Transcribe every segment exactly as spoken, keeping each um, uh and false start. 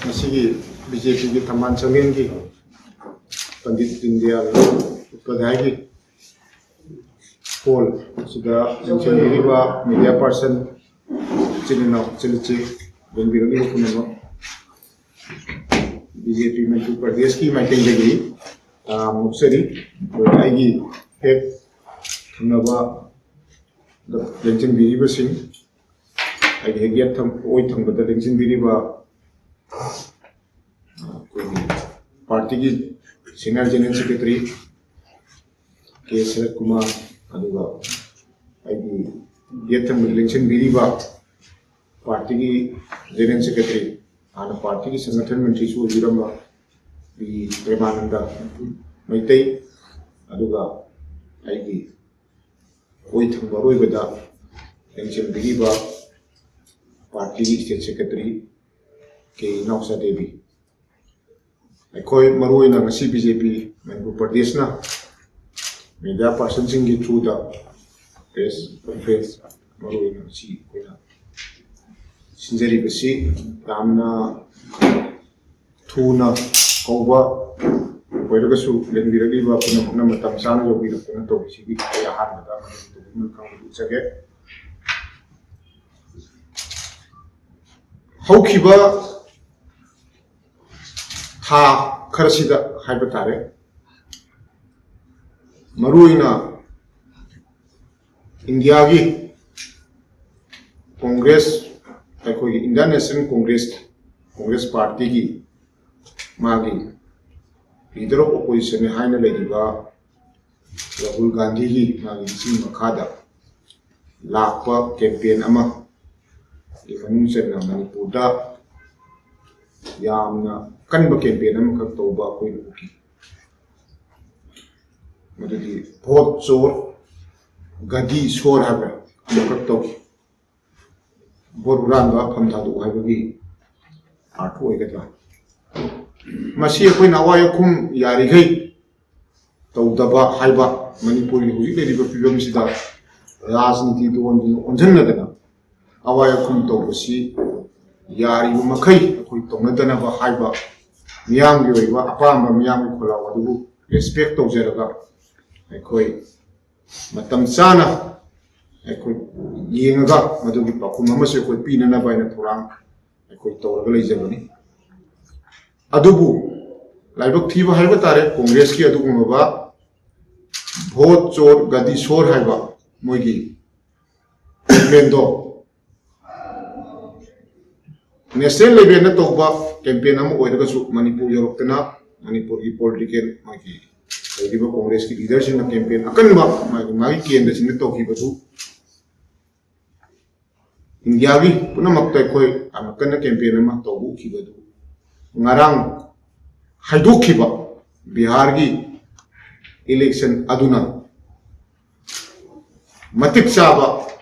ꯉꯁꯤꯒꯤ B J ꯄꯤꯒꯤ ꯊꯝꯕꯥꯜ ꯆꯥꯃꯦꯟꯒꯤ ꯄꯟꯗꯤꯠ ꯗꯤꯟꯗꯤꯌꯥꯜ ꯎꯄꯥꯙ꯭ꯌꯥꯌꯒꯤ ꯍꯣꯜ ꯑꯁꯤꯗ ꯂꯦꯡꯁꯤꯟꯕꯤꯔꯤꯕ ꯃꯦꯗꯤꯌꯥ ꯄꯥꯔꯁꯟ, ꯏꯆꯤꯟ ꯏꯅꯥꯎ, ꯏꯆꯤꯜ ꯏꯆꯦ, ꯌꯦꯡꯕꯤꯔꯛꯂꯤꯕ ꯄꯨꯝꯅꯃꯛ, ꯕꯤ ꯖꯦ ꯄꯤ ꯃꯅꯤꯄꯨꯔ ꯄ꯭ꯔꯗꯦꯁꯀꯤ ꯃꯥꯏꯀꯩꯗꯒꯤ ꯇꯔꯥꯝꯅ ꯑꯣꯛꯆꯔꯤ꯫ ꯑꯗꯨꯒ ꯑꯩꯒꯤ ꯍꯦꯛ ꯊꯪꯅꯕ ꯂꯦꯡꯁꯤꯟꯕꯤꯔꯤꯕꯁꯤꯡ, ꯑꯩꯒꯤ ꯍꯦꯛ ꯌꯦꯠ ꯊꯪ-, ꯑꯣꯏ ꯊꯪꯕꯗ ꯂꯦꯡꯁꯤꯟꯕꯤꯔꯤꯕ ꯑꯩꯈꯣꯏꯒꯤ ꯄꯥꯔꯇꯤꯒꯤ ꯁꯤꯅꯤꯌꯔ ꯖꯦꯅꯔꯦꯜ ꯁꯦꯀ꯭ꯔꯦꯇꯔꯤ ꯀꯦ ꯁꯔꯠ ꯀꯨꯃꯥꯔ, ꯑꯗꯨꯒ ꯑꯩꯒꯤ ꯌꯦꯠ ꯊꯪꯕꯗ ꯂꯦꯡꯁꯤꯟꯕꯤꯔꯤꯕ ꯄꯥꯔꯇꯤꯒꯤ ꯖꯦꯅꯔꯦꯜ ꯁꯦꯀ꯭ꯔꯦꯇꯔꯤ, ꯍꯥꯟꯅ ꯄꯥꯔꯇꯤꯒꯤ ꯁꯪꯒꯊꯟ ꯃꯟꯇ꯭ꯔꯤꯁꯨ ꯑꯣꯏꯕꯤꯔꯝꯕ ꯄꯤ ꯄ꯭ꯔꯦꯃꯥꯅꯟꯗ ꯃꯩꯇꯩ, ꯑꯗꯨꯒ ꯑꯩꯒꯤ ꯑꯣꯏ ꯊꯪꯕ ꯑꯔꯣꯏꯕꯗ ꯂꯦꯡꯁꯤꯟꯕꯤꯔꯤꯕ ꯄꯥꯔꯇꯤꯒꯤ ꯁ꯭ꯇꯦꯠ ꯁꯦꯀ꯭ꯔꯦꯇꯔꯤ ꯀꯦ ꯏꯅꯥꯎꯆꯥ ꯗꯦꯕꯤ꯫ ꯑꯩꯈꯣꯏ ꯃꯔꯨꯑꯣꯏꯅ ꯉꯁꯤ ꯕꯤ ꯖꯦ ꯄꯤ ꯃꯅꯤꯄꯨꯔ ꯄ꯭ꯔꯗꯦꯁꯅ ꯃꯦꯗꯤꯌꯥ ꯄꯥꯔꯁꯟꯁꯤꯡꯒꯤ ꯊ꯭ꯔꯨꯗ ꯄ꯭ꯔꯦꯁ ꯀꯟꯐ꯭ꯔꯦꯟꯁ ꯃꯔꯨꯑꯣꯏꯅ ꯉꯁꯤ ꯑꯩꯈꯣꯏꯅ ꯁꯤꯟꯖꯔꯤꯕꯁꯤ ꯌꯥꯝꯅ ꯊꯨꯅ ꯀꯧꯕ ꯑꯣꯏꯔꯒꯁꯨ ꯂꯦꯡꯕꯤꯔꯛꯂꯤꯕ ꯄꯨꯝꯅꯃꯛꯅ ꯃꯇꯝ ꯆꯥꯅ ꯌꯧꯕꯤꯔꯛꯇꯨꯅ ꯇꯧꯕꯁꯤꯒꯤ ꯑꯩ ꯑꯍꯥꯟꯕꯗ ꯃꯅꯤꯄꯨꯔ ꯈꯪꯕ ꯎꯠꯆꯒꯦ꯫ ꯍꯧꯈꯤꯕ ꯊꯥ ꯈꯔꯁꯤꯗ ꯍꯥꯏꯕ ꯇꯥꯔꯦ, ꯃꯔꯨꯑꯣꯏꯅ ꯏꯟꯗꯤꯌꯥꯒꯤ ꯀꯣꯡꯒ꯭ꯔꯦꯁ, ꯑꯩꯈꯣꯏꯒꯤ ꯏꯟꯗꯤꯌꯥꯟ ꯅꯦꯁꯅꯦꯜ ꯀꯣꯡꯒ꯭ꯔꯦꯁ, ꯀꯣꯡꯒ꯭ꯔꯦꯁ ꯄꯥꯔꯇꯤꯒꯤ ꯃꯥꯒꯤ ꯂꯤꯗꯔ ꯑꯣꯐ ꯑꯣꯄꯣꯖꯤꯁꯟꯅꯤ ꯍꯥꯏꯅ ꯂꯩꯔꯤꯕ ꯔꯥꯍꯨꯜ ꯒꯥꯟꯙꯤꯒꯤ ꯃꯥꯒꯤ ꯂꯨꯆꯤꯡ ꯃꯈꯥꯗ ꯂꯥꯛꯄ ꯀꯦꯝꯄꯦꯟ ꯑꯃꯒꯤ ꯃꯅꯨꯡ ꯆꯟꯅ ꯃꯅꯤꯄꯨꯔꯗ ꯌꯥꯝꯅ ꯀꯟꯕ ꯀꯦꯝꯄꯦꯟ ꯑꯃꯈꯛ ꯇꯧꯕ ꯑꯩꯈꯣꯏꯅ ꯎꯈꯤ꯫ ꯃꯗꯨꯗꯤ ꯚꯣꯠ ꯆꯣꯔ, ꯒꯗꯤ ꯁꯣꯔ ꯍꯥꯏꯕ꯭ꯔꯥ, ꯑꯃꯈꯛ ꯇꯧꯈꯤ꯫ ꯚꯣꯠ ꯍꯨꯔꯥꯟꯕ ꯐꯝ ꯊꯥꯗꯣꯛꯎ ꯍꯥꯏꯕꯒꯤ ꯑꯥꯔꯊ ꯑꯣꯏꯒꯗ꯭ꯔꯥ? ꯃꯁꯤ ꯑꯩꯈꯣꯏꯅ ꯑꯋꯥꯏ ꯑꯈꯨꯝ ꯌꯥꯔꯤꯈꯩ ꯇꯧꯗꯕ ꯍꯥꯏꯕ ꯃꯅꯤꯄꯨꯔꯒꯤ ꯍꯧꯖꯤꯛ ꯂꯩꯔꯤꯕ ꯐꯤꯕꯝꯁꯤꯗ ꯔꯥꯖꯅꯤꯇꯤꯗ ꯑꯣꯟꯗꯨꯅ ꯑꯣꯟꯁꯤꯟꯅꯗꯅ ꯑꯋꯥꯏ ꯑꯈꯨꯝ ꯇꯧꯕꯁꯤ ꯌꯥꯔꯤꯕ ꯃꯈꯩ ꯑꯩꯈꯣꯏ ꯇꯧꯅꯗꯅꯕ ꯍꯥꯏꯕ ꯃꯤꯌꯥꯝꯒꯤ ꯑꯣꯏꯕ ꯑꯄꯥꯝꯕ, ꯃꯤꯌꯥꯝꯒꯤ ꯈꯣꯜꯂꯥꯎ ꯑꯗꯨꯕꯨ ꯔꯦꯁꯄꯦꯛ ꯇꯧꯖꯔꯒ ꯑꯩꯈꯣꯏ ꯃꯇꯝ ꯆꯥꯅ ꯑꯩꯈꯣꯏ ꯌꯦꯡꯉꯒ ꯃꯗꯨꯒꯤ ꯄꯥꯎꯈꯨꯝ ꯑꯃꯁꯨ ꯑꯩꯈꯣꯏ ꯄꯤꯅꯅꯕ ꯍꯥꯏꯅ ꯊꯧꯔꯥꯡ ꯑꯩꯈꯣꯏ ꯇꯧꯔꯒ ꯂꯩꯖꯕꯅꯤ꯫ ꯑꯗꯨꯕꯨ ꯂꯥꯏꯕꯛ ꯊꯤꯕ ꯍꯥꯏꯕ ꯇꯥꯔꯦ, ꯀꯣꯡꯒ꯭ꯔꯦꯁꯀꯤ ꯑꯗꯨꯒꯨꯝꯂꯕ ꯚꯣꯠ ꯆꯣꯔ ꯒꯗꯤ ꯁꯣꯔ ꯍꯥꯏꯕ ꯃꯣꯏꯒꯤ ꯀꯦꯝꯄꯦꯟꯗꯣ ꯅꯦꯁꯅꯦꯜ ꯂꯦꯚꯦꯜꯗ ꯇꯧꯕ ꯀꯦꯝꯄꯦꯟ ꯑꯃ ꯑꯣꯏꯔꯒꯁꯨ ꯃꯅꯤꯄꯨꯔ ꯌꯧꯔꯛꯇꯅ ꯃꯅꯤꯄꯨꯔꯒꯤ ꯄꯣꯂꯤꯇꯤꯀꯦꯜ ꯃꯥꯒꯤ ꯂꯩꯔꯤꯕ ꯀꯣꯡꯒ꯭ꯔꯦꯁꯀꯤ ꯂꯤꯗꯔꯁꯤꯡꯅ ꯀꯦꯝꯄꯦꯟ ꯑꯀꯟꯕ ꯃꯥꯒꯤ ꯃꯥꯒꯤ ꯀꯦꯟꯗ꯭ꯔꯁꯤꯡꯗ ꯇꯧꯈꯤꯕꯗꯨ ꯏꯟꯗꯤꯌꯥꯒꯤ ꯄꯨꯝꯅꯃꯛꯇ ꯑꯩꯈꯣꯏ ꯌꯥꯝꯅ ꯀꯟꯅ ꯀꯦꯝꯄꯦꯟ ꯑꯃ ꯇꯧꯕ ꯎꯈꯤꯕꯗꯨ ꯉꯔꯥꯡ ꯍꯥꯏꯗꯣꯛꯈꯤꯕ ꯕꯤꯍꯥꯔꯒꯤ ꯏꯂꯦꯛꯁꯟ ꯑꯗꯨꯅ ꯃꯇꯤꯛ ꯆꯥꯕ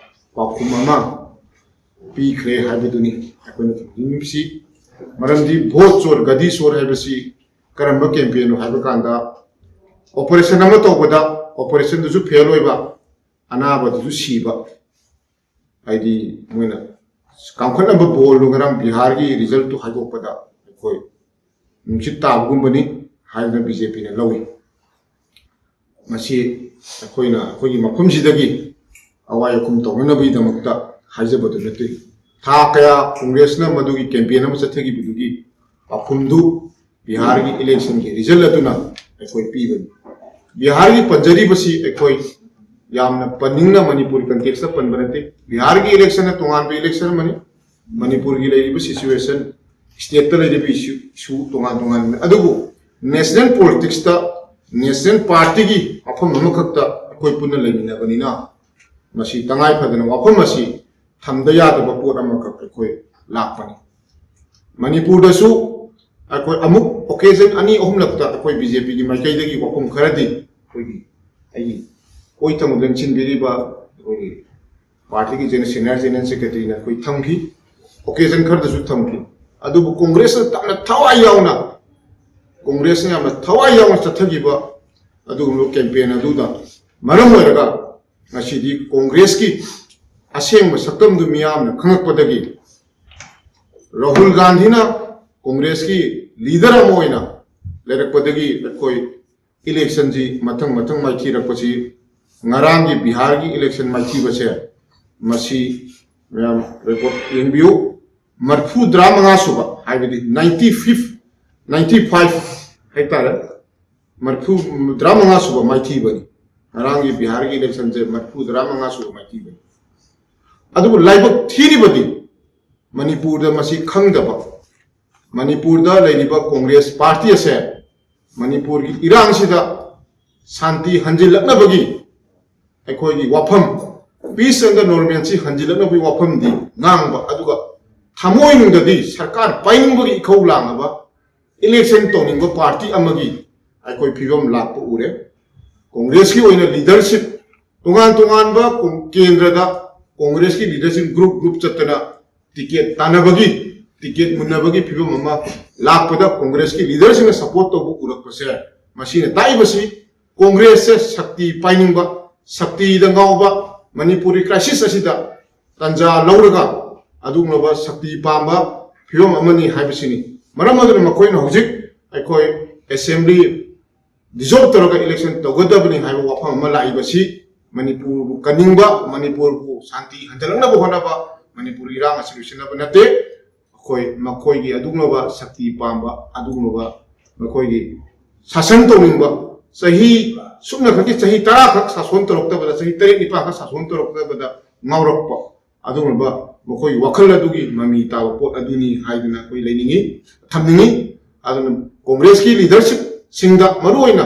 ꯄꯥꯎꯈꯨꯝ ꯑꯃ ꯄꯤꯈ꯭ꯔꯦ ꯍꯥꯏꯕꯗꯨꯅꯤ ꯑꯩꯈꯣꯏꯅ ꯊꯝꯖꯅꯤꯡꯂꯤꯕꯁꯤ꯫ ꯃꯔꯝꯗꯤ ꯚꯣꯠ ꯆꯣꯔ ꯒꯗꯤ ꯁꯣꯔ ꯍꯥꯏꯕꯁꯤ ꯀꯔꯝꯕ ꯀꯦꯝꯄꯦꯟꯅꯣ ꯍꯥꯏꯕ ꯀꯥꯟꯗ ꯑꯣꯄꯔꯦꯁꯟ ꯑꯃ ꯇꯧꯕꯗ ꯑꯣꯄꯔꯦꯁꯟꯗꯨꯁꯨ ꯐꯦꯜ ꯑꯣꯏꯕ, ꯑꯅꯥꯕꯗꯨꯁꯨ ꯁꯤꯕ, ꯍꯥꯏꯗꯤ ꯃꯣꯏꯅ ꯀꯥꯝꯈꯠꯅꯕ ꯕꯣꯜꯗꯨ ꯉꯔꯥꯡ ꯕꯤꯍꯥꯔꯒꯤ ꯔꯤꯖꯜꯠꯇꯨ ꯍꯥꯏꯗꯣꯛꯄꯗ ꯑꯩꯈꯣꯏ ꯅꯨꯡꯁꯤꯠ ꯇꯥꯕꯒꯨꯝꯕꯅꯤ ꯍꯥꯏꯗꯅ ꯕꯤ ꯖꯦ ꯄꯤꯅ ꯂꯧꯏ꯫ ꯃꯁꯤ ꯑꯩꯈꯣꯏꯅ ꯑꯩꯈꯣꯏꯒꯤ ꯃꯐꯝꯁꯤꯗꯒꯤ ꯑꯋꯥꯏ ꯑꯈꯨꯝ ꯇꯧꯅꯅꯕꯒꯤꯗꯃꯛꯇ ꯍꯥꯏꯖꯕꯗꯨ ꯅꯠꯇꯦ꯫ ꯊꯥ ꯀꯌꯥ ꯀꯣꯡꯒ꯭ꯔꯦꯁꯅ ꯃꯗꯨꯒꯤ ꯀꯦꯝꯄꯦꯟ ꯑꯃ ꯆꯠꯊꯈꯤꯕꯗꯨꯒꯤ ꯄꯥꯎꯈꯨꯝꯗꯨ ꯕꯤꯍꯥꯔꯒꯤ ꯏꯂꯦꯛꯁꯟꯒꯤ ꯔꯤꯖꯜ ꯑꯗꯨꯅ ꯑꯩꯈꯣꯏ ꯄꯤꯕꯅꯤ꯫ ꯕꯤꯍꯥꯔꯒꯤ ꯄꯟꯖꯔꯤꯕꯁꯤ ꯑꯩꯈꯣꯏ ꯌꯥꯝꯅ ꯄꯟꯅꯤꯡꯅ ꯃꯅꯤꯄꯨꯔ ꯀꯟꯇꯦꯛꯁꯇ ꯄꯟꯕ ꯅꯠꯇꯦ꯫ ꯕꯤꯍꯥꯔꯒꯤ ꯏꯂꯦꯛꯁꯟꯅ ꯇꯣꯉꯥꯟꯕ ꯏꯂꯦꯛꯁꯟ ꯑꯃꯅꯤ꯫ ꯃꯅꯤꯄꯨꯔꯒꯤ ꯂꯩꯔꯤꯕ ꯁꯤꯆꯨꯋꯦꯁꯟ, ꯁ꯭ꯇꯦꯠꯇ ꯂꯩꯔꯤꯕ ꯏꯁꯨ, ꯏꯁꯨ ꯇꯣꯉꯥꯟ ꯇꯣꯉꯥꯟꯕꯅꯤ꯫ ꯑꯗꯨꯕꯨ ꯅꯦꯁꯅꯦꯜ ꯄꯣꯂꯤꯇꯤꯛꯁꯇ ꯅꯦꯁꯅꯦꯜ ꯄꯥꯔꯇꯤꯒꯤ ꯋꯥꯐꯝ ꯑꯃꯈꯛꯇ ꯑꯩꯈꯣꯏ ꯄꯨꯟꯅ ꯂꯩꯃꯤꯟꯅꯕꯅꯤꯅ ꯃꯁꯤ ꯇꯉꯥꯏ ꯐꯗꯅ ꯋꯥꯐꯝ ꯑꯁꯤ ꯊꯝꯗ ꯌꯥꯗꯕ ꯄꯣꯠ ꯑꯃꯈꯛ ꯑꯩꯈꯣꯏ ꯂꯥꯛꯄꯅꯤ꯫ ꯃꯅꯤꯄꯨꯔꯗꯁꯨ ꯑꯩꯈꯣꯏ ꯑꯃꯨꯛ ꯑꯣꯀꯦꯖꯟ ꯑꯅꯤ ꯑꯍꯨꯝꯂꯛꯇ ꯑꯩꯈꯣꯏ ꯕꯤ ꯖꯦ ꯄꯤꯒꯤ ꯃꯥꯏꯀꯩꯗꯒꯤ ꯋꯥꯐꯝ ꯈꯔꯗꯤ ꯑꯩꯈꯣꯏꯒꯤ ꯑꯩꯒꯤ ꯑꯣꯏ ꯊꯪꯕꯗ ꯂꯦꯡꯁꯤꯟꯕꯤꯔꯤꯕ ꯑꯩꯈꯣꯏꯒꯤ ꯄꯥꯔꯇꯤꯒꯤ ꯖꯦꯅꯔꯦꯜ, ꯁꯦꯅꯤꯌꯔ ꯖꯦꯅꯔꯦꯜ ꯁꯦꯀ꯭ꯔꯦꯇꯔꯤꯅ ꯑꯩꯈꯣꯏ ꯊꯝꯈꯤ, ꯑꯣꯀꯦꯖꯟ ꯈꯔꯗꯁꯨ ꯊꯝꯈꯤ꯫ ꯑꯗꯨꯕꯨ ꯀꯣꯡꯒ꯭ꯔꯦꯁꯅ ꯌꯥꯝꯅ ꯊꯋꯥꯏ ꯌꯥꯎꯅ, ꯀꯣꯡꯒ꯭ꯔꯦꯁꯅ ꯌꯥꯝꯅ ꯊꯋꯥꯏ ꯌꯥꯎꯅ ꯆꯠꯊꯈꯤꯕ ꯑꯗꯨꯒꯨꯝꯂꯕ ꯀꯦꯝꯄꯦꯟ ꯑꯗꯨꯗ ꯃꯔꯝ ꯑꯣꯏꯔꯒ ꯉꯁꯤꯗꯤ ꯀꯣꯡꯒ꯭ꯔꯦꯁꯀꯤ ꯑꯁꯦꯡꯕ ꯁꯛꯇꯝꯗꯨ ꯃꯤꯌꯥꯝꯅ ꯈꯪꯉꯛꯄꯗꯒꯤ, ꯔꯥꯍꯨꯜ ꯒꯥꯟꯙꯤꯅ ꯀꯣꯡꯒ꯭ꯔꯦꯁꯀꯤ ꯂꯤꯗꯔ ꯑꯃ ꯑꯣꯏꯅ ꯂꯩꯔꯛꯄꯗꯒꯤ ꯑꯩꯈꯣꯏ ꯏꯂꯦꯛꯁꯟꯁꯤ ꯃꯊꯪ ꯃꯊꯪ ꯃꯥꯏꯊꯤꯔꯛꯄꯁꯤ, ꯉꯔꯥꯡꯒꯤ ꯕꯤꯍꯥꯔꯒꯤ ꯏꯂꯦꯛꯁꯟ ꯃꯥꯏꯊꯤꯕꯁꯦ, ꯃꯁꯤ ꯃꯌꯥꯝ ꯔꯦꯀꯣꯔꯠ ꯌꯦꯡꯕꯤꯌꯨ, ꯃꯔꯤꯐꯨ ꯇꯔꯥꯃꯉꯥ ꯁꯨꯕ, ꯍꯥꯏꯕꯗꯤ ninety fifth, ninety five ꯍꯥꯏꯇꯥꯔꯦ, ꯃꯔꯤꯐꯨ ꯇꯔꯥꯃꯉꯥ ꯁꯨꯕ ꯃꯥꯏꯊꯤꯕꯅꯤ꯫ ꯉꯔꯥꯡꯒꯤ ꯕꯤꯍꯥꯔꯒꯤ ꯏꯂꯦꯛꯁꯟꯁꯦ ꯃꯔꯤꯐꯨ ꯇꯔꯥꯃꯉꯥ ꯁꯨꯕ ꯃꯥꯏꯊꯤꯕꯅꯤ꯫ ꯑꯗꯨꯕꯨ ꯂꯥꯏꯕꯛ ꯊꯤꯔꯤꯕꯗꯤ, ꯃꯅꯤꯄꯨꯔꯗ ꯃꯁꯤ ꯈꯪꯗꯕ, ꯃꯅꯤꯄꯨꯔꯗ ꯂꯩꯔꯤꯕ ꯀꯣꯡꯒ꯭ꯔꯦꯁ ꯄꯥꯔꯇꯤ ꯑꯁꯦ ꯃꯅꯤꯄꯨꯔꯒꯤ ꯏꯔꯥꯡꯁꯤꯗ ꯁꯥꯟꯇꯤ ꯍꯟꯖꯤꯜꯂꯛꯅꯕꯒꯤ ꯑꯩꯈꯣꯏꯒꯤ ꯋꯥꯐꯝ, peace and normalcy ꯍꯟꯖꯤꯜꯂꯛꯅꯕꯒꯤ ꯋꯥꯐꯝꯗꯤ ꯉꯥꯡꯕ, ꯑꯗꯨꯒ ꯊꯃꯣꯏꯅꯨꯡꯗꯗꯤ ꯁꯔꯀꯥꯔ ꯄꯥꯏꯅꯤꯡꯕꯒꯤ ꯏꯈꯧ ꯂꯥꯡꯉꯕ, ꯏꯂꯦꯛꯁꯟ ꯇꯧꯅꯤꯡꯕ ꯄꯥꯔꯇꯤ ꯑꯃꯒꯤ ꯑꯩꯈꯣꯏ ꯐꯤꯕꯝ ꯂꯥꯛꯄ ꯎꯔꯦ꯫ ꯀꯣꯡꯒ꯭ꯔꯦꯁꯀꯤ ꯑꯣꯏꯅ ꯂꯤꯗꯔꯁꯤꯞ, ꯇꯣꯉꯥꯟ ꯇꯣꯉꯥꯟꯕ ꯀꯣꯡ-, ꯀꯦꯟꯗ꯭ꯔꯗ ꯀꯣꯡꯒ꯭ꯔꯦꯁꯀꯤ ꯂꯤꯗꯔꯁꯤꯞ ꯒ꯭ꯔꯨꯞ ꯒ꯭ꯔꯨꯞ ꯆꯠꯇꯅ ꯇꯤꯀꯦꯠ ꯇꯥꯟꯅꯕꯒꯤ, ꯇꯤꯀꯦꯠ ꯃꯨꯟꯅꯕꯒꯤ ꯐꯤꯕꯝ ꯑꯃ ꯂꯥꯛꯄꯗ ꯀꯣꯡꯒ꯭ꯔꯦꯁꯀꯤ ꯂꯤꯗꯔꯁꯤꯡꯅ ꯁꯄꯣꯔꯠ ꯇꯧꯕ ꯎꯔꯛꯄꯁꯦ, ꯃꯁꯤꯅ ꯇꯥꯛꯏꯕꯁꯤ ꯀꯣꯡꯒ꯭ꯔꯦꯁꯁꯦ ꯁꯛꯇꯤ ꯄꯥꯏꯅꯤꯡꯕ, ꯁꯛꯇꯤꯗ ꯉꯥꯎꯕ, ꯃꯅꯤꯄꯨꯔꯒꯤ ꯀ꯭ꯔꯥꯏꯁꯤꯁ ꯑꯁꯤꯗ ꯇꯥꯟꯖꯥ ꯂꯧꯔꯒ ꯑꯗꯨꯒꯨꯝꯂꯕ ꯁꯛꯇꯤ ꯄꯥꯝꯕ ꯐꯤꯕꯝ ꯑꯃꯅꯤ ꯍꯥꯏꯕꯁꯤꯅꯤ꯫ ꯃꯔꯝ ꯑꯗꯨꯅ ꯃꯈꯣꯏꯅ ꯍꯧꯖꯤꯛ ꯑꯩꯈꯣꯏ ꯑꯦꯁꯦꯝꯕ꯭ꯂꯤ ꯗꯤꯖꯣꯜꯕ ꯇꯧꯔꯒ ꯏꯂꯦꯛꯁꯟ ꯇꯧꯒꯗꯕꯅꯤ ꯍꯥꯏꯕ ꯋꯥꯐꯝ ꯑꯃ ꯂꯥꯛꯏꯕꯁꯤ ꯃꯅꯤꯄꯨꯔꯕꯨ ꯀꯟꯅꯤꯡꯕ, ꯃꯅꯤꯄꯨꯔꯕꯨ ꯁꯥꯟꯇꯤ ꯍꯟꯖꯤꯜꯂꯛꯅꯕ ꯍꯣꯠꯅꯕ, ꯃꯅꯤꯄꯨꯔ ꯏꯔꯥꯡ ꯑꯁꯤ ꯂꯣꯏꯁꯤꯟꯅꯕ ꯅꯠꯇꯦ꯫ ꯑꯩꯈꯣꯏ ꯃꯈꯣꯏꯒꯤ ꯑꯗꯨꯒꯨꯝꯂꯕ ꯁꯛꯇꯤ ꯄꯥꯝꯕ, ꯑꯗꯨꯒꯨꯝꯂꯕ ꯃꯈꯣꯏꯒꯤ ꯁꯥꯁꯟ ꯇꯧꯅꯤꯡꯕ, ꯆꯍꯤ ꯁꯨꯞꯅꯈꯛꯀꯤ ꯆꯍꯤ ꯇꯔꯥ ꯈꯛ ꯁꯥꯁꯣꯟ ꯇꯧꯔꯛꯇꯕꯗ, ꯆꯍꯤ ꯇꯔꯦꯠ ꯅꯤꯄꯥꯜ ꯈꯛ ꯁꯥꯁꯣꯟ ꯇꯧꯔꯛꯇꯕꯗ ꯉꯥꯎꯔꯛꯄ, ꯑꯗꯨꯒꯨꯝꯂꯕ ꯃꯈꯣꯏꯒꯤ ꯋꯥꯈꯜ ꯑꯗꯨꯒꯤ ꯃꯃꯤ ꯇꯥꯕ ꯄꯣꯠ ꯑꯗꯨꯅꯤ ꯍꯥꯏꯗꯨꯅ ꯑꯩꯈꯣꯏ ꯂꯩꯅꯤꯡꯉꯤ, ꯊꯝꯅꯤꯡꯉꯤ꯫ ꯑꯗꯨꯅ ꯀꯣꯡꯒ꯭ꯔꯦꯁꯀꯤ ꯂꯤꯗꯔꯁꯤꯞꯁꯤꯡꯗ ꯃꯔꯨꯑꯣꯏꯅ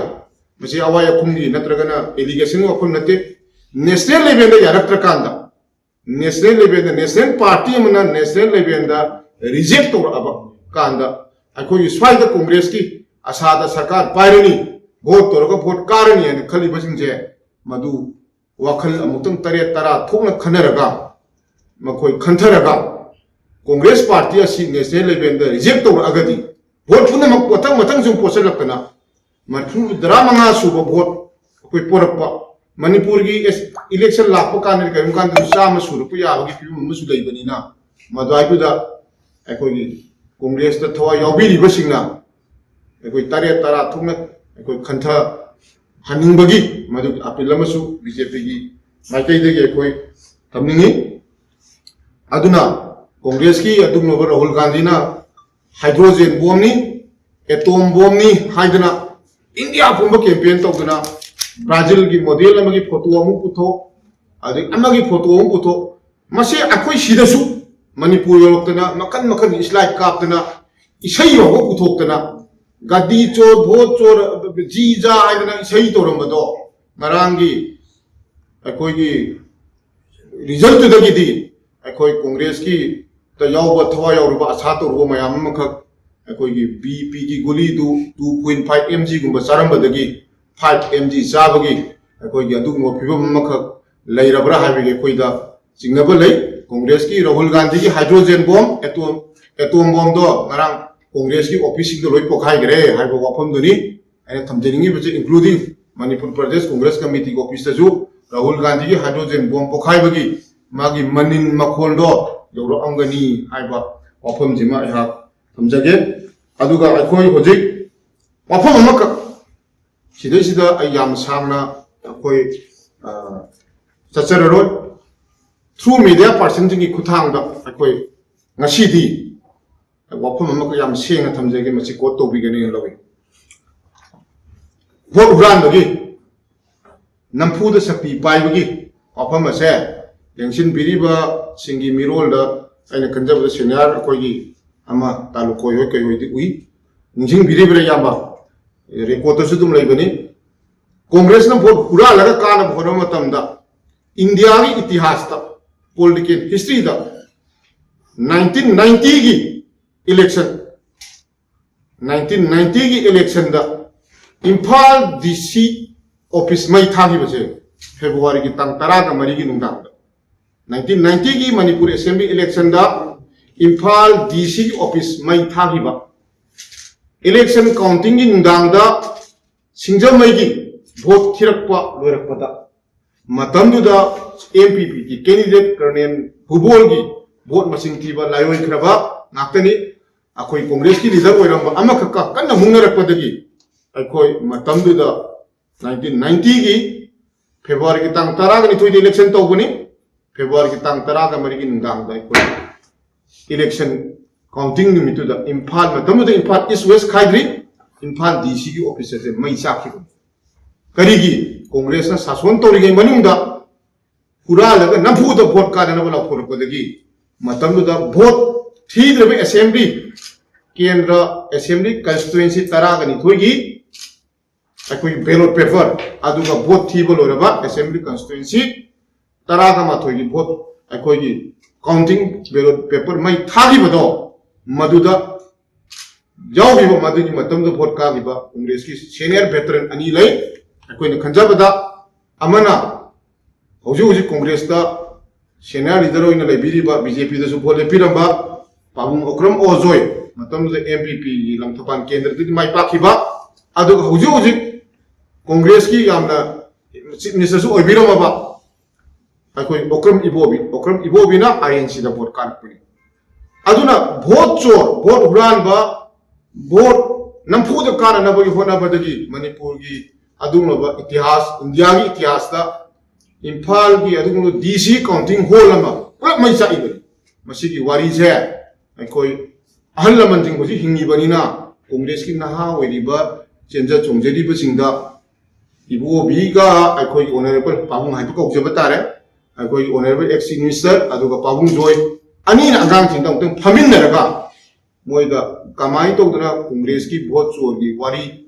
ꯃꯁꯤ ꯑꯋꯥꯏ ꯑꯈꯨꯝꯒꯤ ꯅꯠꯇ꯭ꯔꯒꯅ ꯑꯦꯂꯤꯒꯦꯁꯟꯒꯤ ꯋꯥꯐꯝ ꯅꯠꯇꯦ꯫ ꯅꯦꯁꯅꯦꯜ ꯂꯦꯚꯦꯜꯗ ꯌꯥꯔꯛꯇ꯭ꯔꯀꯥꯟꯗ, ꯅꯦꯁꯅꯦꯜ ꯂꯦꯚꯦꯜꯗ, ꯅꯦꯁꯅꯦꯜ ꯄꯥꯔꯇꯤ ꯑꯃꯅ ꯅꯦꯁꯅꯦꯜ ꯂꯦꯚꯦꯜꯗ ꯔꯤꯖꯦꯛ ꯇꯧꯔꯛꯑꯕ ꯀꯥꯟꯗ, ꯑꯩꯈꯣꯏꯒꯤ ꯁ꯭ꯋꯥꯏꯗ ꯀꯣꯡꯒ꯭ꯔꯦꯁꯀꯤ ꯑꯁꯥꯗ ꯁꯔꯀꯥꯔ ꯄꯥꯏꯔꯅꯤ, ꯚꯣꯠ ꯇꯧꯔꯒ ꯚꯣꯠ ꯀꯥꯔꯅꯤ ꯍꯥꯏꯅ ꯈꯜꯂꯤꯕꯁꯤꯡꯁꯦ, ꯃꯗꯨ ꯋꯥꯈꯜ ꯑꯃꯨꯛꯇꯪ ꯇꯔꯦꯠ ꯇꯔꯥ ꯊꯣꯛꯅ ꯈꯟꯅꯔꯒ, ꯃꯈꯣꯏ ꯈꯟꯊꯔꯒ, ꯀꯣꯡꯒ꯭ꯔꯦꯁ ꯄꯥꯔꯇꯤ ꯑꯁꯤ ꯅꯦꯁꯅꯦꯜ ꯂꯦꯚꯦꯜꯗ ꯔꯤꯖꯦꯛ ꯇꯧꯔꯛꯑꯒꯗꯤ, ꯚꯣꯠ ꯄꯨꯝꯅꯃꯛ ꯃꯊꯪ ꯃꯊꯪ ꯁꯨꯝ ꯄꯣꯠꯁꯤꯜꯂꯛꯇꯅ, ꯃꯔꯤꯐꯨ ꯇꯔꯥꯃꯉꯥ ꯁꯨꯕ ꯚꯣꯠ ꯑꯩꯈꯣꯏ ꯄꯣꯔꯛꯄ, ꯃꯅꯤꯄꯨꯔꯒꯤ ꯏꯂꯦꯛꯁꯟ ꯂꯥꯛꯄ ꯀꯥꯟꯗ ꯀꯔꯤꯒꯨꯝꯕ ꯀꯥꯟꯗ ꯆꯥꯝꯃ ꯁꯨꯔꯛꯄ ꯌꯥꯕꯒꯤ ꯐꯤꯕꯝ ꯑꯃꯁꯨ ꯂꯩꯕꯅꯤꯅ, ꯃꯗꯨꯋꯥꯏꯗꯨꯗ ꯑꯩꯈꯣꯏꯒꯤ ꯀꯣꯡꯒ꯭ꯔꯦꯁꯇ ꯊꯋꯥꯏ ꯌꯥꯎꯕꯤꯔꯤꯕꯁꯤꯡꯅ ꯑꯩꯈꯣꯏ ꯇꯔꯦꯠ ꯇꯔꯥ ꯊꯣꯛꯅ ꯑꯩꯈꯣꯏ ꯈꯟꯊꯍꯟꯅꯤꯡꯕꯒꯤ ꯃꯗꯨꯒꯤ ꯑꯄꯤꯜ ꯑꯃꯁꯨ ꯕꯤ ꯖꯦ ꯄꯤꯒꯤ ꯃꯥꯏꯀꯩꯗꯒꯤ ꯑꯩꯈꯣꯏ ꯊꯝꯅꯤꯡꯉꯤ꯫ ꯑꯗꯨꯅ ꯀꯣꯡꯒ꯭ꯔꯦꯁꯀꯤ ꯑꯗꯨꯒꯨꯝꯂꯕ ꯔꯥꯍꯨꯜ ꯒꯥꯟꯙꯤꯅ ꯍꯥꯏꯗ꯭ꯔꯣꯖꯦꯟ ꯕꯣꯝꯅꯤ, ꯑꯦꯇꯣꯝ ꯕꯣꯝꯅꯤ ꯍꯥꯏꯗꯅ ꯏꯟꯗꯤꯌꯥ ꯄꯨꯝꯕ ꯀꯦꯝꯄꯦꯟ ꯇꯧꯗꯅ ꯕ꯭ꯔꯥꯖꯤꯜꯒꯤ ꯃꯣꯗꯦꯜ ꯑꯃꯒꯤ ꯐꯣꯇꯣ ꯑꯃꯨꯛ ꯄꯨꯊꯣꯛ, ꯑꯗꯩ ꯑꯃꯒꯤ ꯐꯣꯇꯣ ꯑꯃꯨꯛ ꯄꯨꯊꯣꯛ, ꯃꯁꯤ ꯑꯩꯈꯣꯏ ꯁꯤꯗꯁꯨ ꯃꯅꯤꯄꯨꯔ ꯌꯧꯔꯛꯇꯅ ꯃꯈꯟ ꯃꯈꯟ ꯏꯁꯂꯥꯏꯠ ꯀꯥꯞꯇꯅ ꯏꯁꯩ ꯐꯥꯎꯕ ꯄꯨꯊꯣꯛꯇꯅ ꯒꯥꯗꯤ ꯆꯣꯔ, ꯚꯣꯠ ꯆꯣꯔ, ꯖꯤ ꯖꯥ ꯍꯥꯏꯗꯅ ꯏꯁꯩ ꯇꯧꯔꯝꯕꯗꯣ ꯉꯔꯥꯡꯒꯤ ꯑꯩꯈꯣꯏꯒꯤ ꯔꯤꯖꯜꯠꯇꯨꯗꯒꯤꯗꯤ ꯑꯩꯈꯣꯏ ꯀꯣꯡꯒ꯭ꯔꯦꯁꯀꯤ ꯇ ꯌꯥꯎꯕ, ꯊꯋꯥꯏ ꯌꯥꯎꯔꯨꯕ, ꯑꯁꯥ ꯇꯧꯔꯨꯕ ꯃꯌꯥꯝ ꯑꯃꯈꯛ ꯑꯩꯈꯣꯏꯒꯤ ꯕꯤ ꯄꯤꯒꯤ ꯒꯨꯂꯤꯗꯨ two point five M G ꯒꯨꯝꯕ ꯆꯥꯔꯝꯕꯗꯒꯤ five M G ꯆꯥꯕꯒꯤ ꯑꯩꯈꯣꯏꯒꯤ ꯑꯗꯨꯒꯨꯝꯕ ꯐꯤꯕꯝ ꯑꯃꯈꯛ ꯂꯩꯔꯕ꯭ꯔꯥ ꯍꯥꯏꯕꯒꯤ ꯑꯩꯈꯣꯏꯗ ꯆꯤꯡꯅꯕ ꯂꯩ꯫ ꯀꯣꯡꯒ꯭ꯔꯦꯁꯀꯤ ꯔꯥꯍꯨꯜ ꯒꯥꯟꯙꯤꯒꯤ ꯍꯥꯏꯗ꯭ꯔꯣꯖꯦꯟ ꯕꯣꯝ, ꯑꯦꯇꯣꯝ, ꯑꯦꯇꯣꯝ ꯕꯣꯝꯗꯣ ꯉꯔꯥꯡ ꯀꯣꯡꯒ꯭ꯔꯦꯁꯀꯤ ꯑꯣꯐꯤꯁꯁꯤꯡꯗ ꯂꯣꯏ ꯄꯣꯈꯥꯏꯈ꯭ꯔꯦ ꯍꯥꯏꯕ ꯋꯥꯐꯝꯗꯨꯅꯤ ꯑꯩꯅ ꯊꯝꯖꯅꯤꯡꯉꯤꯕꯁꯦ, including ꯃꯅꯤꯄꯨꯔ ꯄ꯭ꯔꯗꯦꯁ ꯀꯣꯡꯒ꯭ꯔꯦꯁ ꯀꯃꯤꯇꯤꯒꯤ ꯑꯣꯐꯤꯁꯇꯁꯨ ꯔꯥꯍꯨꯜ ꯒꯥꯟꯙꯤꯒꯤ ꯍꯥꯏꯗ꯭ꯔꯣꯖꯦꯟ ꯕꯣꯝ ꯄꯣꯈꯥꯏꯕꯒꯤ ꯃꯥꯒꯤ ꯃꯅꯤꯟ ꯃꯈꯣꯜꯗꯣ ꯌꯧꯔꯛꯑꯝꯒꯅꯤ ꯍꯥꯏꯕ ꯋꯥꯐꯝꯁꯤꯃ ꯑꯩꯍꯥꯛ ꯊꯝꯖꯒꯦ꯫ ꯑꯗꯨꯒ ꯑꯩꯈꯣꯏ ꯍꯧꯖꯤꯛ ꯋꯥꯐꯝ ꯑꯃꯈꯛ, ꯁꯤꯗꯩꯁꯤꯗ ꯑꯩ ꯌꯥꯝ ꯁꯥꯡꯅ ꯑꯩꯈꯣꯏ, ꯑ, ꯆꯠꯆꯔꯔꯣꯏ꯫ Through media personꯁꯤꯡꯒꯤ ꯈꯨꯠꯊꯥꯡꯗ ꯑꯩꯈꯣꯏ ꯉꯁꯤꯗꯤ ꯋꯥꯐꯝ ꯑꯃꯈꯛ ꯌꯥꯝ ꯁꯦꯡꯅ ꯊꯝꯖꯒꯦ, ꯃꯁꯤ quote ꯇꯧꯕꯤꯒꯅꯤꯅ ꯂꯧꯏ꯫ ꯚꯣꯠ ꯍꯨꯔꯥꯟꯕꯒꯤ, ꯅꯝꯐꯨꯗ ꯁꯛꯇꯤ ꯄꯥꯏꯕꯒꯤ ꯋꯥꯐꯝ ꯑꯁꯦ ꯂꯦꯡꯁꯤꯟꯕꯤꯔꯤꯕꯁꯤꯡꯒꯤ ꯃꯤꯔꯣꯜꯗ ꯑꯩꯅ ꯈꯟꯖꯕꯗ senior ꯑꯩꯈꯣꯏꯒꯤ ꯑꯃ ꯇꯥꯂꯨꯀꯣꯏ ꯍꯣꯏ ꯀꯩ ꯍꯣꯏꯗꯤ ꯎꯏ꯫ ꯅꯤꯡꯁꯤꯡꯕꯤꯔꯤꯕ꯭ꯔꯥ ꯏꯌꯥꯝꯕ? ꯔꯦꯀꯣꯔꯠꯇꯁꯨ ꯑꯗꯨꯝ ꯂꯩꯕꯅꯤ꯫ ꯀꯣꯡꯒ꯭ꯔꯦꯁꯅ ꯚꯣꯠ ꯍꯨꯔꯥꯜꯂꯒ ꯀꯥꯅꯕ ꯍꯣꯠꯅꯕ ꯃꯇꯝꯗ ꯏꯟꯗꯤꯌꯥꯒꯤ ꯏꯇꯤꯍꯥꯁꯇ, political historyꯗ nineteen ninetyꯒꯤ election, nineteen ninetyꯒꯤ electionꯗ Imphal D C office ꯃꯩ ꯊꯥꯈꯤꯕꯁꯦ Februaryꯒꯤ ꯇꯥꯡ ꯇꯔꯥꯒ ꯃꯔꯤꯒꯤ ꯅꯨꯡꯗꯥꯡꯗ, nineteen ninetyꯒꯤ Manipur assembly electionꯗ Imphal D Cꯒꯤ office ꯃꯩ ꯊꯥꯈꯤꯕ, election countingꯒꯤ ꯅꯨꯡꯗꯥꯡꯗ ꯁꯤꯡꯖꯃꯩꯒꯤ ꯚꯣꯠ ꯊꯤꯔꯛꯄ ꯂꯣꯏꯔꯛꯄꯗ ꯃꯇꯝꯗꯨꯗ ꯑꯦꯝ ꯄꯤ ꯄꯤꯒꯤ ꯀꯦꯟꯗꯤꯗꯦꯠ ꯀꯔꯅꯦꯜ ꯕꯨꯕꯣꯜꯒꯤ ꯚꯣꯠ ꯃꯁꯤꯡ ꯊꯤꯕ ꯂꯥꯏꯑꯣꯏꯈ꯭ꯔꯕ ꯉꯥꯛꯇꯅꯤ꯫ ꯑꯩꯈꯣꯏ ꯀꯣꯡꯒ꯭ꯔꯦꯁꯀꯤ ꯂꯤꯗꯔ ꯑꯣꯏꯔꯝꯕ ꯑꯃꯈꯛꯀ ꯀꯟꯅ ꯃꯨꯛꯅꯔꯛꯄꯗꯒꯤ ꯑꯩꯈꯣꯏ ꯃꯇꯝꯗꯨꯗ ꯅꯥꯏꯟꯇꯤꯟ ꯅꯥꯏꯟꯇꯤꯒꯤ ꯐꯦꯕ꯭ꯔꯨꯋꯥꯔꯤꯒꯤ ꯇꯥꯡ ꯇꯔꯥꯒ ꯅꯤꯊꯣꯏꯗ ꯏꯂꯦꯛꯁꯟ ꯇꯧꯕꯅꯤ꯫ ꯐꯦꯕ꯭ꯔꯨꯋꯥꯔꯤꯒꯤ ꯇꯥꯡ ꯇꯔꯥꯒ ꯃꯔꯤꯒꯤ ꯅꯨꯡꯗꯥꯡꯗ ꯑꯩꯈꯣꯏ ꯏꯂꯦꯛꯁꯟ ꯀꯥꯎꯟꯇꯤꯡ ꯅꯨꯃꯤꯠꯇꯨꯗ ꯏꯝꯐꯥꯜ, ꯃꯇꯝꯗꯨꯗ ꯏꯝꯐꯥꯜ ꯏꯁ ꯋꯦꯁ ꯈꯥꯏꯗ꯭ꯔꯤ, ꯏꯝꯐꯥꯜ ꯗꯤ ꯁꯤꯒꯤ ꯑꯣꯐꯤꯁ ꯑꯁꯦ ꯃꯩ ꯆꯥꯛꯈꯤꯕꯅꯤ꯫ ꯀꯔꯤꯒꯤ? ꯀꯣꯡꯒ꯭ꯔꯦꯁꯅ ꯁꯥꯁꯣꯟ ꯇꯧꯔꯤꯉꯩ ꯃꯅꯨꯡꯗ ꯍꯨꯔꯥꯜꯂꯒ ꯅꯝꯐꯨꯗ ꯚꯣꯠ ꯀꯥꯟꯅꯅꯕ ꯂꯥꯎꯊꯣꯔꯛꯄꯗꯒꯤ ꯃꯇꯝꯗꯨꯗ ꯚꯣꯠ ꯊꯤꯗ꯭ꯔꯕ ꯑꯦꯁꯦꯝꯕ꯭ꯂꯤ, ꯀꯦꯟꯗ꯭ꯔ ꯑꯦꯁꯦꯝꯕ꯭ꯂꯤ ꯀꯟꯁꯇꯤꯇ꯭ꯋꯦꯟꯁꯤ ꯇꯔꯥꯒ ꯅꯤꯊꯣꯏꯒꯤ ꯑꯩꯈꯣꯏꯒꯤ ꯕꯦꯂꯣꯠ ꯄꯦꯄꯔ, ꯑꯗꯨꯒ ꯚꯣꯠ ꯊꯤꯕ ꯂꯣꯏꯔꯕ ꯑꯦꯁꯦꯝꯕ꯭ꯂꯤ ꯀꯟꯁꯇꯤꯇ꯭ꯋꯦꯟꯁꯤ ꯇꯔꯥꯒ ꯃꯥꯊꯣꯏꯒꯤ ꯚꯣꯠ, ꯑꯩꯈꯣꯏꯒꯤ ꯀꯥꯎꯟꯇꯤꯡ ꯕꯦꯂꯣꯠ ꯄꯦꯄꯔ ꯃꯩ ꯊꯥꯈꯤꯕꯗꯣ, ꯃꯗꯨꯗ ꯌꯥꯎꯈꯤꯕ, ꯃꯗꯨꯒꯤ ꯃꯇꯝꯗ ꯚꯣꯠ ꯀꯥꯈꯤꯕ ꯀꯣꯡꯒ꯭ꯔꯦꯁꯀꯤ ꯁꯦꯅꯤꯌꯔ ꯚꯦꯇꯔꯟ ꯑꯅꯤ ꯂꯩ꯫ ꯑꯩꯈꯣꯏꯅ ꯈꯟꯖꯕꯗ ꯑꯃꯅ ꯍꯧꯖꯤꯛ ꯍꯧꯖꯤꯛ ꯀꯣꯡꯒ꯭ꯔꯦꯁꯇ ꯁꯦꯅꯤꯌꯔ ꯂꯤꯗꯔ ꯑꯣꯏꯅ ꯂꯩꯕꯤꯔꯤꯕ, ꯕꯤ ꯖꯦ ꯄꯤꯗꯁꯨ ꯚꯣꯠ ꯂꯦꯞꯄꯤꯔꯝꯕ ꯄꯥꯕꯨꯡ ꯑꯣꯀ꯭ꯔꯝ ꯑꯣꯖꯣꯏ, ꯃꯇꯝꯗꯨꯗ ꯑꯦꯝ ꯄꯤ ꯄꯤꯒꯤ ꯂꯪꯊꯕꯥꯜ ꯀꯦꯟꯗ꯭ꯔꯗꯒꯤ ꯃꯥꯏ ꯄꯥꯛꯈꯤꯕ, ꯑꯗꯨꯒ ꯍꯧꯖꯤꯛ ꯍꯧꯖꯤꯛ ꯀꯣꯡꯒ꯭ꯔꯦꯁꯀꯤ ꯌꯥꯝꯅ ꯆꯤꯐ ꯃꯤꯅꯤꯁꯇꯔꯁꯨ ꯑꯣꯏꯕꯤꯔꯝꯃꯕ ꯑꯩꯈꯣꯏ ꯑꯣꯀ꯭ꯔꯝ ꯏꯕꯣꯕꯤ, ꯑꯣꯀ꯭ꯔꯝ ꯏꯕꯣꯕꯤꯅ ꯑꯥꯏ ꯑꯦꯟ ꯁꯤꯗ ꯚꯣꯠ ꯀꯥꯔꯛꯄꯅꯤ꯫ ꯑꯗꯨꯅ ꯚꯣꯠ ꯆꯣꯔ, ꯚꯣꯠ ꯍꯨꯔꯥꯟꯕ, ꯚꯣꯠ ꯅꯝꯐꯨꯗ ꯀꯥꯅꯅꯕꯒꯤ ꯍꯣꯠꯅꯕꯗꯒꯤ ꯃꯅꯤꯄꯨꯔꯒꯤ ꯑꯗꯨꯒꯨꯝꯂꯕ ꯏꯇꯤꯍꯥꯁ, ꯏꯟꯗꯤꯌꯥꯒꯤ ꯏꯇꯤꯍꯥꯁꯇ ꯏꯝꯐꯥꯜꯒꯤ ꯑꯗꯨꯒꯨꯝꯂꯕ ꯗꯤ ꯁꯤ ꯀꯥꯎꯟꯇꯤꯡ ꯍꯣꯜ ꯑꯃ ꯄꯨꯂꯞ ꯃꯩ ꯆꯥꯛꯏꯕꯅꯤ꯫ ꯃꯁꯤꯒꯤ ꯋꯥꯔꯤꯁꯦ ꯑꯩꯈꯣꯏ ꯑꯍꯜ ꯂꯃꯟꯁꯤꯡ ꯍꯧꯖꯤꯛ ꯍꯤꯡꯉꯤꯕꯅꯤꯅ ꯀꯣꯡꯒ꯭ꯔꯦꯁꯀꯤ ꯅꯍꯥ ꯑꯣꯏꯔꯤꯕ ꯆꯦꯟꯖ ꯆꯣꯡꯖꯔꯤꯕꯁꯤꯡꯗ ꯏꯕꯣꯕꯤꯒ ꯑꯩꯈꯣꯏꯒꯤ ꯑꯣꯅꯔꯦꯕꯜ ꯄꯥꯕꯨꯡ ꯍꯥꯏꯕ ꯀꯧꯖꯕ ꯇꯥꯔꯦ, ꯑꯩꯈꯣꯏꯒꯤ ꯑꯣꯅꯔꯦꯕꯜ ꯑꯦꯛꯁ ꯆꯤꯐ ꯃꯤꯅꯤꯁꯇꯔ ꯑꯗꯨꯒ ꯄꯥꯕꯨꯡ ꯖꯣꯏ ꯑꯅꯤꯅ ꯑꯉꯥꯡꯁꯤꯡꯗ ꯑꯃꯨꯛꯇꯪ ꯐꯝꯃꯤꯟꯅꯔꯒ ꯃꯣꯏꯗ ꯀꯃꯥꯏꯅ ꯇꯧꯗꯅ ꯀꯣꯡꯒ꯭ꯔꯦꯁꯀꯤ ꯚꯣꯠ ꯆꯣꯔꯒꯤ ꯋꯥꯔꯤ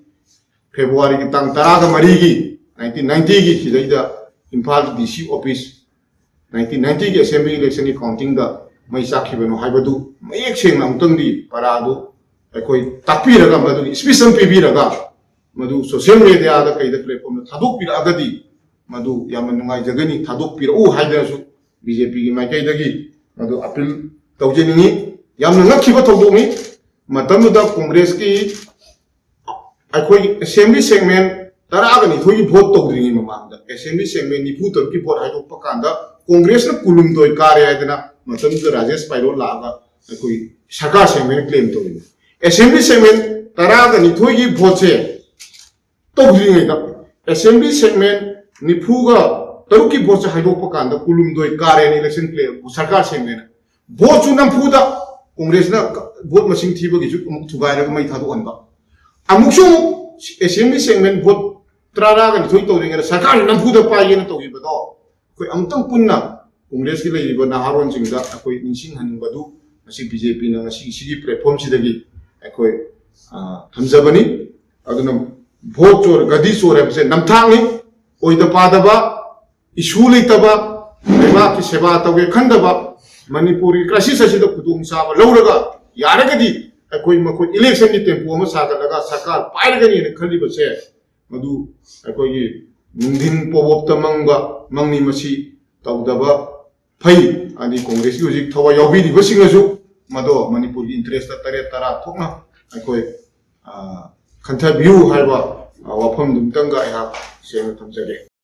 ꯐꯦꯕ꯭ꯔꯨꯋꯥꯔꯤꯒꯤ ꯇꯥꯡ ꯇꯔꯥꯒ ꯃꯔꯤꯒꯤ ꯅꯥꯏꯟꯇꯤꯟ ꯅꯥꯏꯟꯇꯤꯒꯤ ꯁꯤꯗꯩꯗ ꯏꯝꯐꯥꯜ ꯗꯤ ꯁꯤ ꯑꯣꯐꯤꯁ ꯅꯥꯏꯟꯇꯤꯟ ꯅꯥꯏꯟꯇꯤꯒꯤ ꯑꯦꯁꯦꯝꯕ꯭ꯂꯤ ꯏꯂꯦꯛꯁꯟꯒꯤ ꯀꯥꯎꯟꯇꯤꯡꯗ ꯃꯩ ꯆꯥꯛꯈꯤꯕꯅꯣ ꯍꯥꯏꯕꯗꯨ ꯃꯌꯦꯛ ꯁꯦꯡꯅ ꯑꯃꯨꯛꯇꯪꯗꯤ ꯄꯔꯥꯗꯨ ꯑꯩꯈꯣꯏ ꯇꯥꯛꯄꯤꯔꯒ, ꯃꯗꯨꯒꯤ ꯁ꯭ꯄꯤꯆ ꯑꯃ ꯄꯤꯕꯤꯔꯒ ꯃꯗꯨ ꯁꯣꯁꯤꯌꯦꯜ ꯃꯦꯗꯤꯌꯥꯗ ꯀꯩꯗ ꯄ꯭ꯂꯦꯠꯐꯣꯝꯗ ꯊꯥꯗꯣꯛꯄꯤꯔꯛꯑꯒꯗꯤ ꯃꯗꯨ ꯌꯥꯝꯅ ꯅꯨꯡꯉꯥꯏꯖꯒꯅꯤ꯫ ꯊꯥꯗꯣꯛꯄꯤꯔꯛꯎ ꯍꯥꯏꯗꯅꯁꯨ ꯕꯤ ꯖꯦ ꯄꯤꯒꯤ ꯃꯥꯏꯀꯩꯗꯒꯤ ꯃꯗꯨ ꯑꯄꯤꯜ ꯇꯧꯖꯅꯤꯡꯉꯤ꯫ ꯌꯥꯝꯅ ꯉꯛꯈꯤꯕ ꯊꯧꯗꯣꯛꯅꯤ꯫ ꯃꯇꯝꯗꯨꯗ ꯀꯣꯡꯒ꯭ꯔꯦꯁꯀꯤ ꯑꯩꯈꯣꯏꯒꯤ ꯑꯦꯁꯦꯝꯕ꯭ꯂꯤ ꯁꯦꯒꯃꯦꯟ ꯇꯔꯥꯒ ꯅꯤꯊꯣꯏꯒꯤ ꯚꯣꯠ ꯇꯧꯗ꯭ꯔꯤꯉꯩ ꯃꯃꯥꯡꯗ ꯑꯦꯁꯦꯝꯕ꯭ꯂꯤ ꯁꯦꯒꯃꯦꯟ ꯅꯤꯐꯨ ꯇꯔꯨꯛꯀꯤ ꯚꯣꯠ ꯍꯥꯏꯗꯣꯛꯄ ꯀꯥꯟꯗ ꯀꯣꯡꯒ꯭ꯔꯦꯁꯅ ꯀꯨꯟꯍꯨꯝꯗꯣꯏ ꯀꯥꯔꯦ ꯍꯥꯏꯗꯅ ꯃꯇꯝꯗꯨꯗ ꯔꯥꯖꯦꯁ ꯄꯥꯏꯂꯣꯠ ꯂꯥꯛꯑꯒ ꯑꯩꯈꯣꯏ ꯁꯔꯀꯥꯔ ꯁꯦꯒꯃꯦꯟ ꯀ꯭ꯂꯦꯝ ꯇꯧꯔꯤꯅꯤ꯫ ꯑꯦꯁꯦꯝꯕ꯭ꯂꯤ ꯁꯦꯒꯃꯦꯟ ꯇꯔꯥꯒ ꯅꯤꯊꯣꯏꯒꯤ ꯚꯣꯠꯁꯦ ꯇꯧꯗ꯭ꯔꯤꯉꯩꯗ ꯑꯦꯁꯦꯝꯕ꯭ꯂꯤ ꯁꯦꯒꯃꯦꯟ ꯅꯤꯐꯨꯒ ꯇꯔꯨꯛꯀꯤ ꯚꯣꯠꯁꯦ ꯍꯥꯏꯗꯣꯛꯄ ꯀꯥꯟꯗ ꯀꯨꯟꯍꯨꯝꯗꯣꯏ ꯀꯥꯔꯦꯅ ꯏꯂꯦꯛꯁꯟ ꯀ꯭ꯂꯦꯝ ꯁꯔꯀꯥꯔ ꯁꯦꯒꯃꯦꯟ ꯚꯣꯠꯁꯨ ꯅꯝꯐꯨꯗ ꯀꯣꯡꯒ꯭ꯔꯦꯁꯅ ꯚꯣꯠ ꯃꯁꯤꯡ ꯊꯤꯕꯒꯤꯁꯨ ꯑꯃꯨꯛ ꯊꯨꯒꯥꯏꯔꯒ ꯃꯩ ꯊꯥꯗꯣꯛꯍꯟꯕ꯫ ꯑꯃꯨꯛꯁꯨ ꯑꯃꯨꯛ ꯑꯦꯁꯦꯝꯕ꯭ꯂꯤ ꯁꯦꯒꯃꯦꯟ ꯚꯣꯠ ꯇꯔꯥꯒ ꯅꯤꯊꯣꯏ ꯇꯧꯔꯤꯉꯩꯗ ꯁꯔꯀꯥꯔ ꯅꯝꯐꯨꯗ ꯄꯥꯏꯒꯦꯅ ꯇꯧꯈꯤꯕꯗꯣ ꯑꯩꯈꯣꯏ ꯑꯃꯨꯛꯇꯪ ꯄꯨꯟꯅ ꯀꯣꯡꯒ꯭ꯔꯦꯁꯀꯤ ꯂꯩꯔꯤꯕ ꯅꯍꯥꯔꯣꯟꯁꯤꯡꯗ ꯑꯩꯈꯣꯏ ꯅꯤꯡꯁꯤꯡꯍꯟꯅꯤꯡꯕꯗꯨ ꯉꯁꯤ ꯕꯤ ꯖꯦ ꯄꯤꯅ ꯉꯁꯤ ꯁꯤꯒꯤ ꯄ꯭ꯂꯦꯠꯐꯣꯝꯁꯤꯗꯒꯤ ꯑꯩꯈꯣꯏ ꯑ, ꯊꯝꯖꯕꯅꯤ꯫ ꯑꯗꯨꯅ ꯚꯣꯠ ꯆꯣꯔ ꯒꯗꯤ ꯆꯣꯔ ꯍꯥꯏꯕꯁꯦ ꯅꯝꯊꯥꯛꯅꯤ, ꯑꯣꯏꯗ ꯄꯥꯗꯕ, ꯏꯁꯨ ꯂꯩꯇꯕ, ꯂꯩꯕꯥꯛꯀꯤ ꯁꯦꯕꯥ ꯇꯧꯒꯦ ꯈꯟꯗꯕ, ꯃꯅꯤꯄꯨꯔꯒꯤ ꯀ꯭ꯔꯥꯏꯁꯤꯁ ꯑꯁꯤꯗ ꯈꯨꯗꯣꯡꯆꯥꯕ ꯂꯧꯔꯒ ꯌꯥꯔꯒꯗꯤ ꯑꯩꯈꯣꯏ ꯃꯈꯣꯏ ꯏꯂꯦꯛꯁꯟꯒꯤ ꯇꯦꯝꯄꯣ ꯑꯃ ꯁꯥꯒꯠꯂꯒ ꯁꯔꯀꯥꯔ ꯄꯥꯏꯔꯒꯅꯤꯅ ꯈꯜꯂꯤꯕꯁꯦ ꯃꯗꯨ ꯑꯩꯈꯣꯏꯒꯤ ꯅꯨꯡꯊꯤꯟ ꯄꯣꯕꯣꯞꯇ ꯃꯪꯕ ꯃꯪꯅꯤ꯫ ꯃꯁꯤ ꯇꯧꯗꯕ ꯐꯩ꯫ ꯑꯗꯩ ꯀꯣꯡꯒ꯭ꯔꯦꯁꯀꯤ ꯍꯧꯖꯤꯛ ꯊꯋꯥꯏ ꯌꯥꯎꯕꯤꯔꯤꯕꯁꯤꯡꯅꯁꯨ ꯃꯗꯣ ꯃꯅꯤꯄꯨꯔꯒꯤ ꯏꯟꯇꯔꯦꯁꯇ ꯇꯔꯦꯠ ꯇꯔꯥ ꯊꯣꯛꯅ ꯑꯩꯈꯣꯏ ꯑ, ꯈꯟꯊꯕꯤꯌꯨ ꯍꯥꯏꯕ ꯑ, ꯋꯥꯐꯝꯗꯨꯃꯇꯪꯒ ꯑꯩꯍꯥꯛ ꯁꯦꯡꯅ ꯊꯝꯖꯒꯦ꯫